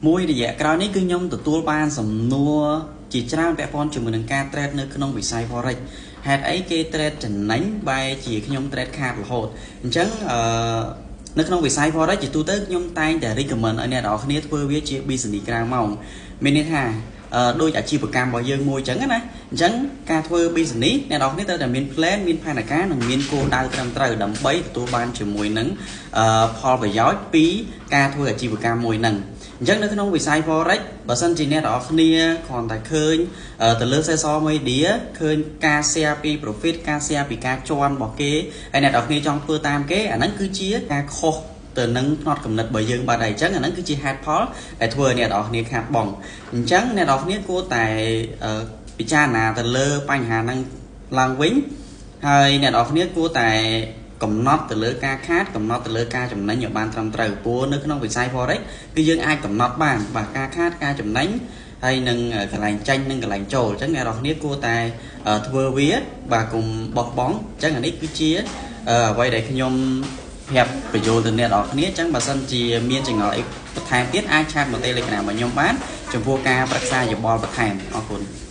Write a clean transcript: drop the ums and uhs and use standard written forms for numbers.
មួយរយៈក្រោយនេះគឺខ្ញុំទទួលបានសំណួរជាច្រើនពាក់ព័ន្ធជាមួយនឹងការ trade នៅក្នុងវិស័យ Forex ហេតុអីគេ trade ចំណេញបែរជាខ្ញុំ trade ខាតរហូតអញ្ចឹងអឺនៅក្នុងវិស័យ Forex ជាទូទៅខ្ញុំតែងតែ recommend ឲ្យអ្នកនរគ្នាធ្វើវាជា business ក្រៅម៉ោងមានន័យថាដូចអាជីវកម្មរបស់យើងមួយអញ្ចឹងណាអញ្ចឹងការធ្វើ business អ្នកនរគ្នាត្រូវតែមាន plan មានផែនការនិងមានគោលដៅត្រឹមត្រូវដើម្បីទទួលបានជាមួយនឹងផលប្រយោជន៍ពីការធ្វើអាជីវកម្មមួយហ្នឹងអញ្ចឹងនៅក្នុងវិស័យ Forex បើសិនជាអ្នកនរគ្នាគ្រាន់តែឃើញទៅលើ social media ឃើញការ share ពី profit ការ share ពីការជន់របស់គេហើយអ្នកនរគ្នាចង់ធ្វើតាមគេអាហ្នឹងគឺជាការខុសទៅនឹងផ្នត់គំនិតរបស់យើងបាត់ហើយអញ្ចឹងអាហ្នឹងគឺជាហេតុផលដែលធ្វើឲ្យអ្នកនរគ្នាខាតបង់អញ្ចឹងអ្នកនរគ្នាគួរតែពិចារណាទៅលើបញ្ហាហ្នឹងឡើងវិញហើយអ្នកនរគ្នាគួរតែកំណត់ទៅលើការខាតកំណត់ទៅលើការចំណេញឲ្យបានត្រឹមត្រូវព្រោះនៅក្នុងវិស័យ Forex គឺយើងអាចកំណត់បានបាទការខាតការចំណេញហើយនឹងកន្លែងចាញ់និងកន្លែងចូលអញ្ចឹងអ្នកនរគ្នាគួរតែធ្វើវាបាទកុំបោះបង់អញ្ចឹងអានេះគឺជាអ្វីដែលខ្ញុំប្រាប់បញ្យល់ទៅអ្នកនរគ្នាអញ្ចឹងបើសិនជាមានចម្ងល់អីបន្ថែមទៀតអាច chat មក Telegram របស់ខ្ញុំបានចំពោះការប្រឹក្សាយោបល់បន្ថែមអរគុណ។